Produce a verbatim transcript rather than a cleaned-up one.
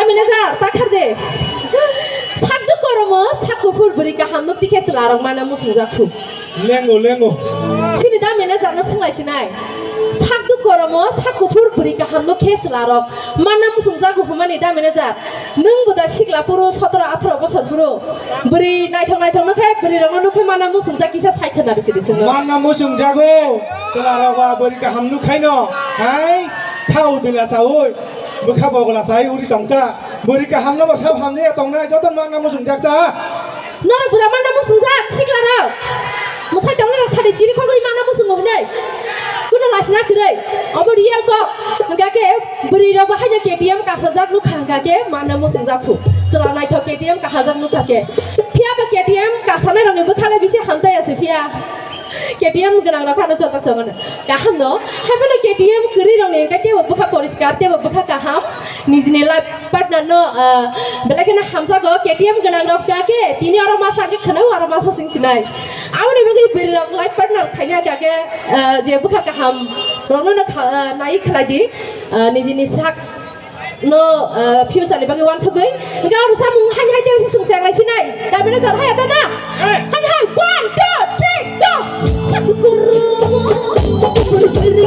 Manager, ta khar de. Sak duk koromo, sak kuphur bwrwi kaham nuk tikhe chwla rok mana muchungjak khu. Lengo, lengo. Sini da manager no swnglaisi nai. Sak duk koromo, sak kuphur bwrwi kaham nuk khe chwla rok mana muchungjak khu hwnmani da manager. Nwng bo da sikla phuru sotoro atharo bosor phuru. Bwrwi naithok naithok no khe, bwrwi rok no nuk khe mana muchungjak kisa sai khwna risi risi no. Mana muchungjago, chwla rok ba bwrwi kaham nuk khaino. Hai, thau dila chaui, bwkha bogla chai uri tongta. Bwrwi kaham no bo sab hamjaya tongnai, joto mana muchungjak ta. Norok bwla mana muchungjak, sikla rok. Mwsai tongnai rok sadi siri khogwi mana muchungo hwnwi. Kuno lasina kwrwi. Obo real kok. Hwnkha khe bwrwi rok bo haino K T M kasajak nukha hwnkha khe mana muchungjak phu. Chwla naithok K T M kahajak nukha khe. Phiya ba K T M kasanai rokni bwkha le bisi hamtai ase phiya. K T M gwnang rok hano joto tongo no. Kaham no. Hai phano K T M kwrwi rokni hwnkhe teibo bwkha poriskar, teibo bwkha kaham. Nijini life partner no, ah, belai kheno hamjago. K T M gwnang rok kha khe tini oro masa khe khwnao oro masa sing sinai. Aboni bagwi bwrwi rok life partner khaina kha khe, ah, je bwkha kaham rokno no kha-, ah, nai khlai di. Ah, nijini sak no, ah, future ni bagwi wansugwi. Hwnkhe oro samung haini hai tei swng se lai phinai. Da manager hai da na. Haini hai one, two, three, go. Sakukuru, sakukuru,